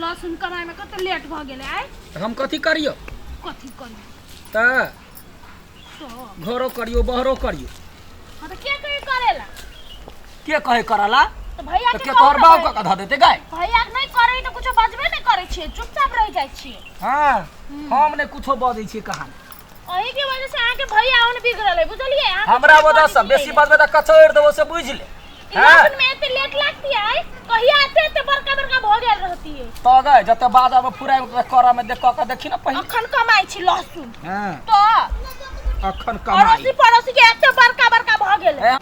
लहसुन कमाई में कते लेट भ गेलै आइ। हम कथी करियो? कथी करियो? तऽ तो घरो करियो बहरो करियो। हाँ तऽ के कहे करेला? के कहे करला? तऽ भैया तऽ के के कहू तोहर ने बाप भैया। के धऽ देते गाय? भैया के नहीं करे तऽ कुछो बजबे नहीं करे छियै, चुपचाप रह जाइ छियै। हाँ, हम नहि कुछो बजै छियै कहाँ। अही के वजह से अहाँ के भैया ओन बिगड़ल है, बुझलियै? अहाँ के हमरा कुछो वजह से बजै बेसी छियै। बजबै तऽ कचोरि देबो से बुझि ले। ई लहसुन में एते लेट लागती है, कहिया एते एते बड़का बड़का भ गेल रहती है। तऽ गै जते बाजब फुराइ ओतबे करऽ में देख कऽ के देखी ने पहिले। अखन कमाई छी लहसुन। हाँ। तऽ अखन कमाई। अड़ोसी पड़ोसी के एते बड़का बड़का भ गेल है।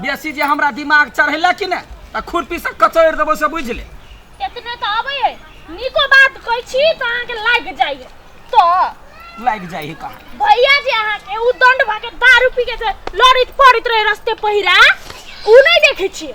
बेसी जे हमरा दिमाग चढ़ेला कि ने तऽ खुरपी से कचोरि देबो से बुझि ले। एतने तऽ अबै है, नीको बात कहै छी तऽ अहाँ के लागि जाइ है। तऽ लागि जाइ है कहाँ? भैया जे अहाँ के उ दंड भऽ के दारू पी के जे लड़ैत पड़ैत रहे रस्ते पहिरा, उ नहीं देखै छियै।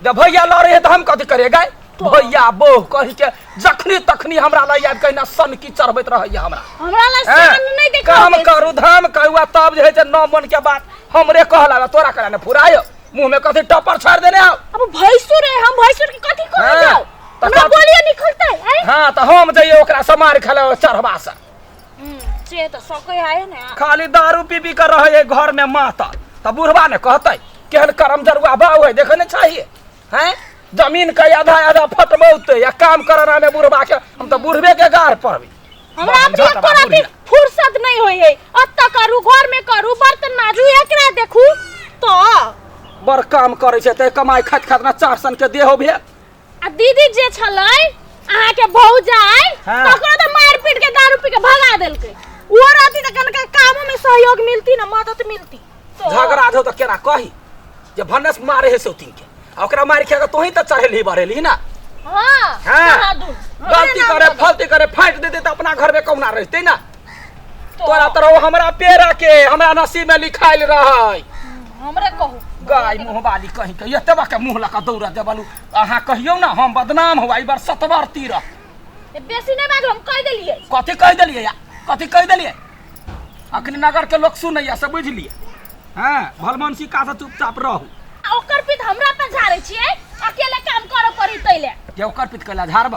जब भैया लड़े है तऽ हम कथी करियै गाय? भैया बौह कहि के जखनी तखनी हमरा लग आबि के ना सनकी चढ़बैत रहैया हमरा। हमरा लग हैं? सन नहीं देखा। काम करू धाम करू आ तब जे है से 9 मन के बात हमरे कहला, तोरा करा ने फुरायो मुंह में कथी टपर छाड़ देने आओ। अब भैंसुर है, हम भैंसुर के कथी कहै हाँ, जाओ? तऽ हमरा कथी- बोलिए निकलतै आय? हाँ तऽ हम जइयै ओकरा से मार खेले चढ़बा से। से तऽ सकै है ने। खाली दारू पी पी कर रहे है घर में मातल, तऽ बुढ़बा ने कहतै केहन करम जरुआ बाउ है, देखे ने चाहिए हैं? जमीन के आधा आधा फटबौते या काम करना में बुढ़बा के, हम तऽ बुढ़बे के गार पड़बे। हमरा अपने झट बा एको रति बुढ़िया। फुर्सत नहीं होई है, अत्ता करू घर में करू बर्तन माजू एकरा देखू तो बड़ काम करै छै ते कमाई खात खात ना 4 सन के देहो भेल। आ दीदी जे छलै अहाँ के भौजाई, हाँ। तकरो तऽ मारि पीट के दारू पी के भगा देलकै। ओ रहती तऽ कनका कामो में सहयोग मिलती ना मदद मिलती। तो झगड़ा धो तऽ केना कही जे भन्नस मारे है सौतीन के, आ ओकरा मारि खा के तोही तऽ चढ़ेलही बढ़ेलही ना। हाँ, हाँ। कहाँ दूर? गलती हमरे करे नाम फलती करे फाटि देते तऽ अपना घर में कहुना रहते ना। तो तोरा तरह हमरा पेड़ा के हमरा नसीब में लिखाइल रहै। हमरे कहू गाय मुँह वाली कहीं के एतबा के मुँह लऽ कऽ दौड़ा देबलू। अहाँ कहियौ ना हम बदनाम हुआ ई बार सतबार तीर। ए, बेसी नहीं बाजू, हम कह देलियै। कथी कहि देलियै या? कथी कहि देलियै? अखनी नगर के लोग सुनैया से बुझलियै। हाँ, भलमनसी का से चुपचाप रहू। आ ओकर पीठ हमरा पर झाड़ै छियै, अकेले काम करऽ पड़ी तैले। जे ओकर पीठ कैला झाड़ब,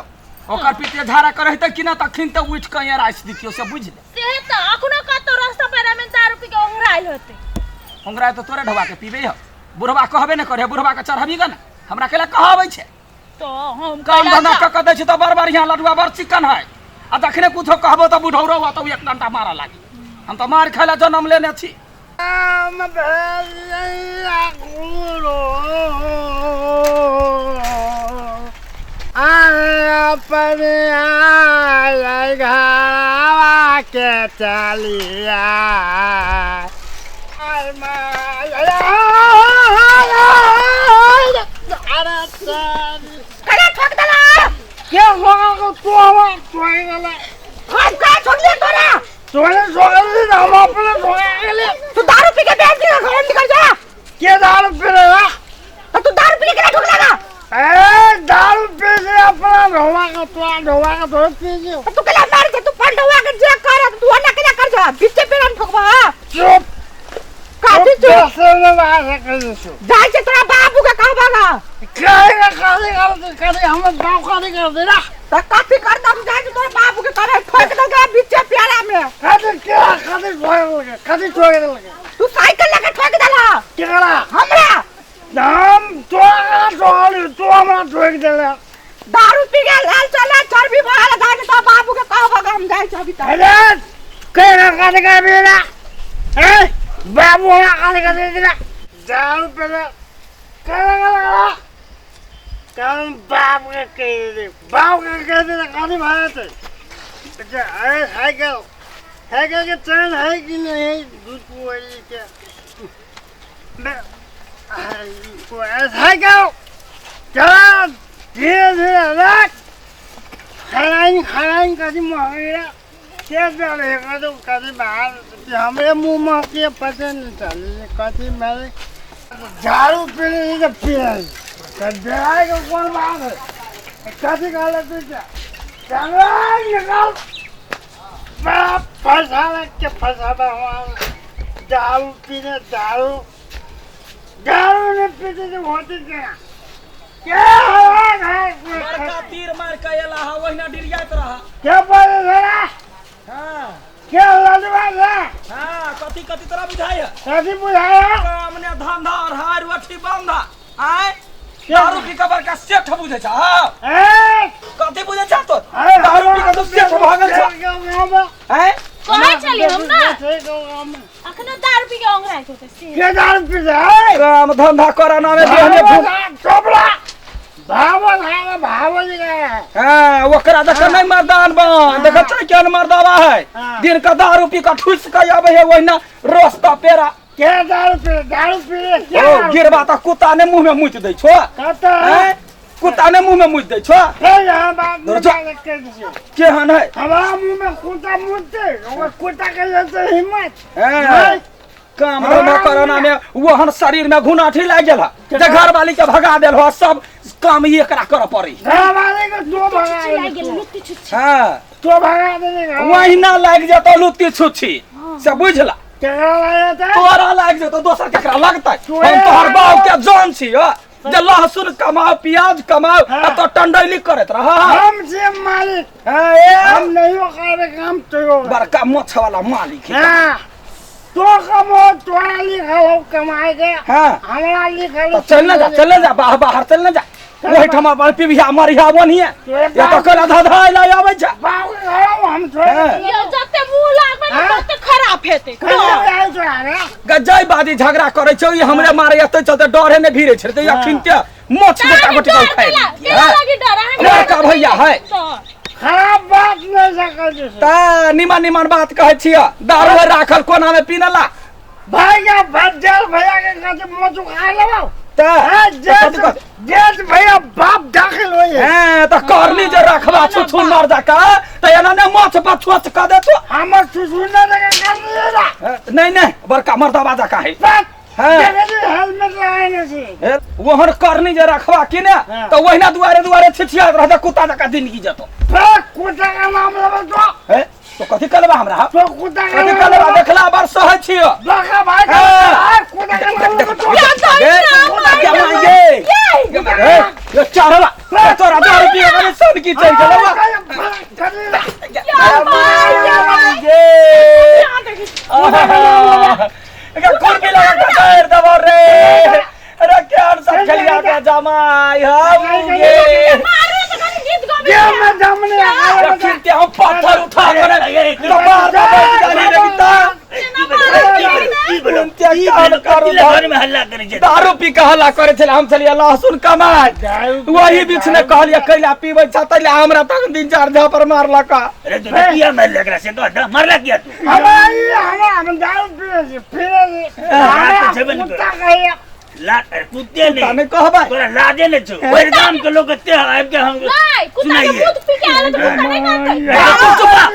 ओकर पीठ जे झाड़ा करे हेतै कि ना तखन तऽ उठि कऽ यहाँ रासि दितियौ से बुझि ले। से तऽ अखनो कतौ रास्ता पैरा में दारू पी के ओंघरायल होतै। ओंघराय तऽ तोरे ढोबा के पीबै हौ, बुढ़बा कहबे ने करे, बुढ़बा के चढ़बी ग ने, हमरा कैला कहबै छै? तो हम काम कैला धंधा कऽ के दै छी तऽ बड़ बढ़िआँ लडुआ बड़ चिकन है, आ जखने कुछो कहबो तऽ बुढ़ौरो हुआ तऽ एक डंटा मारऽ लागी। हम तऽ मारि खाय लए जन्म लेने छी। राम भैया गुरु अपन आय घरवा के चलिया। कना ठोक देला? के ठोकल? तू हमरा ठोक देला। हम का ठोकलिए तोरा? तोरे ठोकली, हम अपने ठोका गेली। तू दारू पी के बैठ के घर निकल जा। के दारू पी रहा? तो तू दारू पी के केना ठोकला ना? ए दारू पी के अपना ढोवा के तोरा ढोवा के थोड़े पी के। तो तू केला मार के तू फल ढोवा के जे कर तू ओना केला कर जा बीचे पे ठोकबा। चुप। काफी चुप। दस में बाहर कर दे। जाय छै तोरा बाबू के कहबा ना। काहे का काहे कर दे, काहे हमर बाप काहे कर दे ना। त कथी कर दम जाय छै तोरा बाबू के करे ठोक दे बीचे प्याला में। काहे के काहे ठोक दे, काहे ठोक दे? तू साइकिल लेके ठोक देला। केकरा? हमरा। हम तोरा ठोकली, तू हमरा ठोक देला। दारू पी के लाल चला चर्बी बढ़ा जाय छै तोरा बाबू के कहबा हम जाय छै अभी तक। अरे केकरा काहे कर देला? ए बाबू हमरा काहे कर देला? दारू पी ले केकरा कम बाप के कह दे, बाप के कह दे काहे भागत है? अच्छा अरे साइकिल साइकिल के चैन है कि नहीं? दूध कुआई के मैं साइकिल चला धीरे धीरे रख खराइन खराइन कभी महंगा के चले कभी कभी बाहर हमरे मुंह में के पता नहीं चले कभी मेरे झाड़ू पीने से पी तो डराए के कौन बात है? कथी कहले तू? क्या चलो निकाल बड़ा फंसा के फंसाता हमारा दारू पीने दारू दारू नहीं पीते तो होती क्या क्या है? बड़का तीर मार के एला ने डिरियाइत रह। के बोले रे? हाँ। के लड़वा रे? हाँ, कथी कथी तोरा बुझाइ है? कथी बुझाय? काम ने धंधा और हार अथी बंधा आय दारू पी के बड़का सेठ बुझै छ। हाँ, ए कथी बुझै छ तो? दारू पी के तो सेठ भऽ गेल छ। आय कहै छलियै हम ना, अखनो दारू पी के ओंघराइत होतै से। के दारू पी है? काम धंधा कराना में देहने चोपड़ा भावल है, भावल है। हाँ, ओकरा देख नहीं मर्दान बन देख छै केहन मर्दावा है। हाँ। दिन का दारू पी के ठुस के आबै है ओहिना रस्ता पेरा। के दारू पी? दारू पी? ओ गिरबा त कुत्ता ने मुंह में मुति दै छो। कतऽ? हैं? कुत्ता ने मुंह में मुति दै छो। हे यहाँ बात धर जा। के दियो। केहन है? हमारा मुंह में कुत्ता मुतते, ओकर कुत्ता के जैसे हिम्मत। हैं? काम धंधा करना में वहन शरीर में घुनाठी लागि गेल है जे घर वाली के भगा देल हो, सब काम ही एकरा करऽ पड़ी। घर वाले के तो भगा लागि दे गेल लुत्ती छुच्छी। हाँ, तो भगा दे घर। वहिना लागि जेतौ लुत्ती छुच्छी से बुझला। केकरा लागि जेतै? तोरा लागि जेतौ, दोसर केकरा लगतै? तोरे हम तोहर बाप के जान छी हो, जे लहसुन कमाओ प्याज कमाओ हाँ। आ तो टंडैली करैत रह। हम जे मालिक, हाँ, ए, हम नहीं करबे काम तो। बड़का मोछ वाला मालिक है। हाँ, तो कमो तोरा लिखल हो कमाए के। हाँ। हमरा लिखल। तो चल ना जा, चल ना जा, बाहर बाहर चल ना जा। वही ठमा पर पिबिया मरिया बनिए या तो कल आधा आधा लाय आबै छै। बाबू के घर हम छोड़ हाँ। यौ जते मुंह लागबै ने हाँ? तते खराब हेतै। कहिया आयल तो रे? गजय बाजी झगड़ा करै छै, ई हमरे मारे एतै चलते डरे ने भीड़े छै त अखिन ते मोछ गोटा गोटी के खाइ। केला लागी डर अहाँके? बड़का भैया है। तऽ खराब बात नहीं सकल छै। ता निमन निमन बात कहै छियै। दारू है राखल कोना में पीनला भाई का भज्जल भैया के काजे मोचू खा लेबो। ता हाँ, कथी जेठ कहै? जेठ भैया बाप दाखिल होई है। हैं, त करनी जे रखबा छुछु मर जका त एना ने मोछ पर छोच क देतो। हमर सुसु न लगे कर दिए हैं, नहीं नहीं बड़का मर्दबा जका है। बस हाँ। देखै हेलमेट लगाने छी। हे, ओहन करनी जे रखबा कि ने हाँ। त ओहिना दुआरे दुआरे छिछियात रहत कुत्ता जका जिंदगी जतो। बस कुत्ता का नाम लेबो तो। हे, तो कथी करबा हमरा? तो कुत्ता का कथी नाम करबा? लेबो। देखला बार सहै छियो। बका भाई का हाँ। कुत्ता का नाम लेबो तो। गे, गे, ये चढ़ला तोरा दारू पिए वाले सन की चल गेलवा। गे एका कुर्मी लगा के चढ़ देबो रे। अरे केहन सब खेलिया के जमाई हौ गे। मारू तऽ कनि गीत गबै। ये मैं जमने अखिन ते हम पत्थर उठा कर कपार पर बैठ जानी रे बिता। की भेलो? ते की कान भेलो? करू कथी लए घर में हल्ला करै छै? दारू पी के हल्ला करे छलै, हम छलियै लहसुन कमाय, वही बीच ने कहलियै कैला पीबै छ तैला हमरा तक दिन चार झापर मारलक। अरे तू किया मारलक एकरा से कह दे, मारलक किया तू? हमरा ई हमरा हम दारू पीए छी पीए छी। रात छेबे नहि कुत्ता कहिया ला अरे कुत्ते कुत्ता नहि नहि कहबै। तोरा लाजे नहि छौ। भरि गाम के लोक एते आबि के हम नहि, कुत्ता के सुनाइए। मूत पी के आयल तऽ कुत्ता नहि कहतै। तू चुप रह।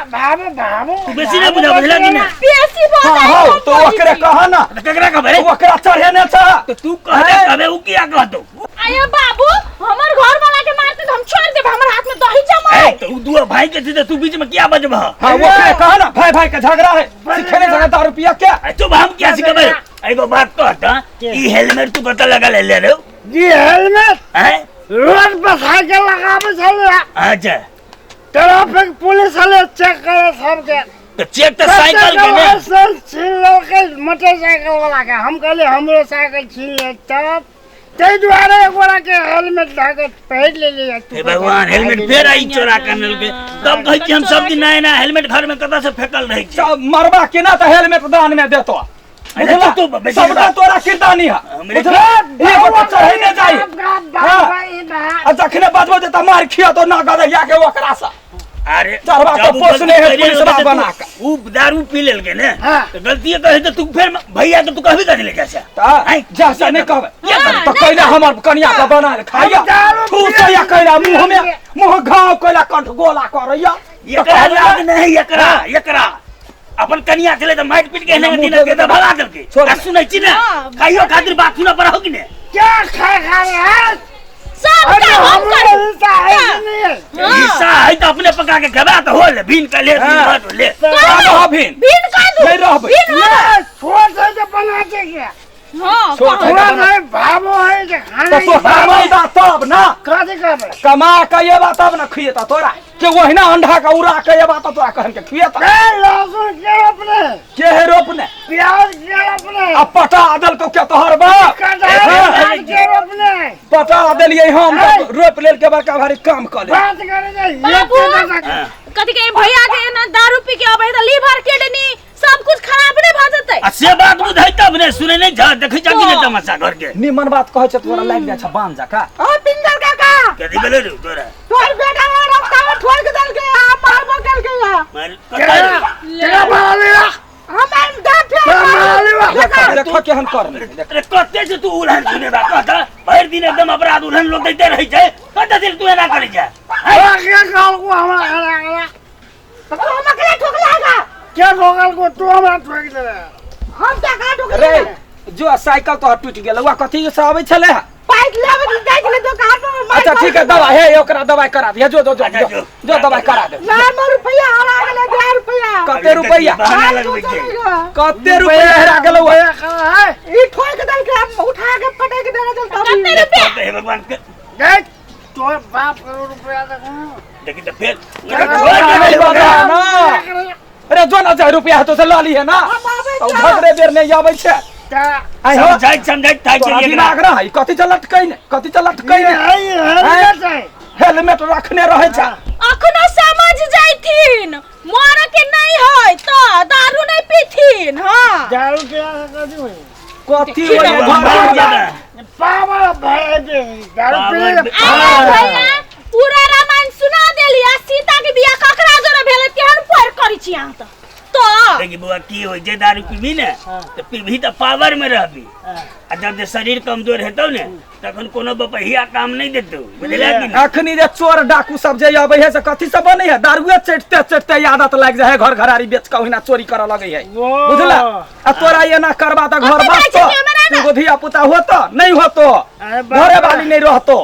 भाबो भाबो तू बेसी नहि बुझा, बुझला कि नहि? बेसी हाँ बजै हौ छै तो ओकरे कह ना। तऽ केकरा कहबै रे? ओकरा चढ़ेने छ। तऽ तू कहबे कहबे उ किया कहतौ? आये बाबू, हमर घर वाला के मारते तऽ हम छोड़ देब, हमर हाथ में दही ए जमाए। तऽ उ दुओ भाई के छै तऽ तू बीच में किया बजबह? हाँ ओकरे कह ना, भाई भाई के झगड़ा है, सिखेने झगड़ा दारू पिया के। आ चुप, हम किया सिखेबै? एगो बात कह तऽ, ई हेलमेट तू कतऽ लगा लेले रे? जी हेलमेट आँय? रोड पर साइकिल लगाबै छलै। अच्छा। ट्रैफिक पुलिस वाले चेक करे सबके। तऽ चेक तऽ साइकिल के ने। लाइसेंस छीन लेलकै मोटरसाइकिल वाला के। हम कहलियै हमरो साइकिल छीन ले तब ताहि दुआरे एगोरा के हेलमेट धऽ के पहिर लेलियै। हे भगवान, हेलमेट फेर आई चोरा के अनलकै। तब कहै छी हम सब दिन नया नया हेलमेट घर में कतऽ से फेकल रहै छै। सब मरबा केना तऽ हेलमेट दान में देतो। अरे बुझला? तू तो बेसी सबटा बात। तोरा किरदानी है। हमरे बुझला? एगो तऽ चढ़ेने जाइ। हाँ। आ जखने बजबो जे तऽ मार खिया तो ना गदैया के ओकरा से। अरे चढ़वा के जब उ पोसने है गलती करिए पुलिसवा रहतै तऽ बना के। उ दारू पी लेलकै ने। हाँ। तऽ गलती कहै तऽ तू फेर भैया के तू कहबी कथी ले जा? तऽ जा से नहि कहबै। किया कहबै? तऽ कैला हमर कनिया के बना ले खाइया। हम दारू थूसैया पियै कैला मुँह में मुँह घाव कैला कंठ गोला करैया। एकरा लाज नहि एकरा एकरा अपन कनिया छलै तऽ मारि पीट के एहने मुँह दिन दे के तऽ भगा देलकै। छोड़ आ दे। सुनै छी ने, हाँ। खाइयो खातिर बात सुनऽ पड़ौ कि ने? क्या खा खा रहे हैं? सब अरे काम हम हमरो करू। हिस्सा है कि नहीं है? हाँ। हिस्सा है तऽ अपने पका के खेबा तऽ होल भीन के ले हाँ। भीन ले। का रहबिन? बिन कह दू। नहि रहबै। बिन ये छोट है तो बनाते क्या? हाँ छोट है थोड़ा नहीं भावो है जे खाना तो तोहरा मैदा तब ना कथी करबै कमा के एबा तब ना खुएता तोरा के ओहिना अंडा के उड़ा के एबा तब तोरा कहन के खुएता ए लहसुन के रोपने के है रोपने प्याज के रोपने आ पटा देलको के तोहर बाप कटहर हाँ। प्याज के रोपने पटा देलियै हम तब रोप लेल के बड़का भारी काम कऽ ले बात करे जे ये बाबू। के कथी के भैया के ना दारू पी के अबै त लीवर किडनी सब कुछ खराब नहीं भऽ जेतै आ से बात बुझै तब ने सुनै नहि छ देखै छ कि नहि तमाशा घर के निमन बात कहै छै तोरा लागि जाइ छ बान जका ओ पिंजर काका कथी भेलै रे तोरा तोहर बेटा वो रास्ता में ठोक देलकै आ मारबो केलकै आ मार कतऽ रे? केना मारा लेला हमर दाँत केना मारा लेला देख देख केहन करने देख अरे कते से तू उलहन सुनेबा कहता भरि दिन एकदम अपराध उलहन लोग दैते रहै छै कते दिन तू एना करै छै हमरा के कहल को हमरा खाना खाना तू हम अकेले ठोकलागा के ठोकल को तू हमरा ठोक देले हम तो अकेले ठोकले रे जो साइकिल तोहर टूटि गेल वा कथी से आबै छलै हँ? पाइप लेवे के जाइ छलै दुकान पर मार अच्छा ठीक है दवा हे ओकरा दवाई करा दे जो जो जो अच्छा, जो जो। जो दवाई करा दे ना मोर रुपया हरा गेलै 10 रुपया कते रुपैया बहाना लगबै छै कते रुपैया हेरा गेलौ है खाना है ई ठोक देलकै हम उठा के पटक देने चल कते रुपया हे भगवान के देख तोर बाप करोड़ रुपया देखो देखी तऽ फेर अरे बाबा, ना। अरे जो ना जाए रुपया हेतौ से लऽ लिहे ना आबै तो भगरे बेर नहि आबै छै आइ हो समझाइत समझाइत थाकि तोरा गेलियै दिमाग रहै कथी से लटकै ने कथी से लटकै ने हेलमेट रखने रहै छै अखनो समझ जाइथिन मर के नहीं है तो दारू नहीं पीथिन हाँ दारू पिया कथी होई कथी देखी होई ना, घर ज्यादा। पावर भाई दारू पावर पी अरे भैया पूरा रामायण सुना देली आ सीता के बियाह ककरा जोरे भेलै केहन पढ़ करै छी अहाँ तऽ तो देखी बौआ की होइ छै दारू पीबी ने तऽ पीबही तऽ पावर में रहबी आ जब जे शरीर कमजोर हेतौ ने तखन कोनो बपहिया काम नहि देतौ बुझलियै कि नहि अखनी जे चोर डाकू सब जे अबै है से कथी सब बनै है दारुए चटते चटते आदत लागि जाइ है घर घरारी बेच कऽ ओहिना चोरी करऽ लगै है बुझला आ तोरा एना करबा तऽ घर कते जाइ बसतो छै हमरा ना? एगो धिया पुता होतो नहि होतो अरे बाप घरे रे। वाली नहि रहतो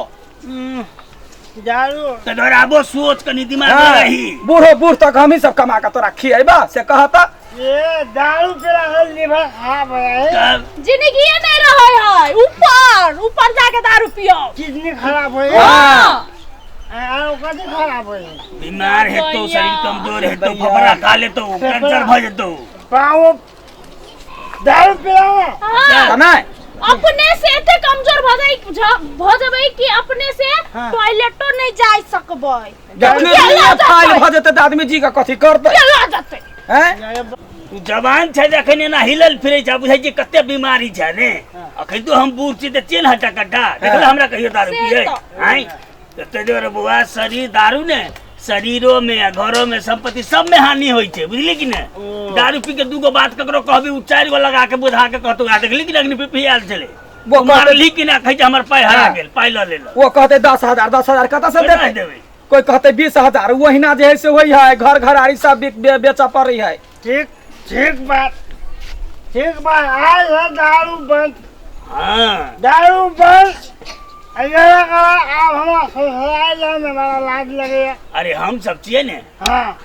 दारू तऽ दोहराबो सोच कनि दिमाग हाँ, रही बूढ़ो बूढ़ तक हमही सब कमा कऽ तोरा खियेबा से कहता ये दारू पीला से लीवर खराब हो जाए तब जिंदगी नहीं रहे है ऊपर ऊपर जाके दारू पियो किडनी खराब हो जाए हाँ आरो कथी खराब हो जाए बीमार हेतौ शरीर कमजोर हेतौ भैया। फफड़ा खा लेतौ कैंसर भऽ जेतौ पाओ दारू पीला ना हाँ तऽ नहि अपने से एते कमजोर भ जाई भ जेबै कि अपने से टॉयलेटो नहीं जाय सकबै जखने केला दुनिया जेतै। फाइल भऽ जेतै तऽ आदमी जी के कथी करतै केला जेतै हैं तू जवान छै जखन एना हिलल फिरै छै बुझै छी कते बीमारी छै ने अखन तो हम बूढ़ छी तऽ चेन हटा कट्टा देखल हमरा कहियो दारू से पियै तऽ। आँय तऽ ताहि दुआरे बौआ शरीर दारू ने शरीरो में आ घरो में संपत्ति सब में हानि होइ छै बुझली कि ने दारू पी के दूगो बात ककरो कहबी उ चारि गो लगा के बुझा के कहतौ आ देखली कि ने अग्नि पी पी आयल छलै वो वो मारली कि ना कहै छै हमर पाइ हरा हाँ। गेल पाइ लऽ लेलक वो कहते 10,000 10,000 कतऽ से केना देतै देबै कोई कहते 20,000 वहिना जे है से वही है घर घरारी सब बेचऽ पड़ै है ठीक ठीक बात ठीक बात आज है दारू बंद हाँ दारू बंद अगर आप हमरा ससुराल जाए में बड़ा लाज लगेगा अरे हम सब छियै ने हाँ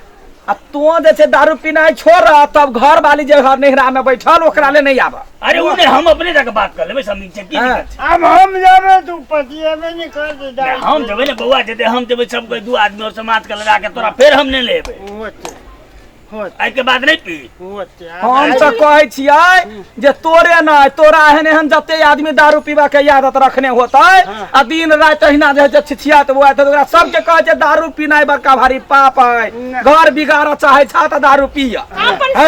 आ तू जे छै दारू पीनाइ छोड़ तब घर वाली जे घर नैहरा में बैठल ओकरा ले नहीं आबऽ अरे उ ने हम अपने जाके बात कर लेबै समीर से की हाँ। दिक्कत छै अब हम जाबे तू पतिएबे नहीं कर दे नहि, हम जेबै ने बौआ जेतै हम जेबै सब कोई दू आदमी और समाज के लगा के तोरा फेर हम नहि लेबै होते होते एहिके बाद नहि पी होते हम तऽ कहै छियै जे तोरे नहि तोरा एहन एहन जते आदमी दारू पीबा के आदत रखने होतै आ दिन राति अहिना जे छै छिछियात बौआइत होतै, ओकरा सबके कहै छै दारू पीनाइ बड़का भारी पाप है घर बिगाड़ऽ चाहै छह तऽ दारू पिय अपन हाँ।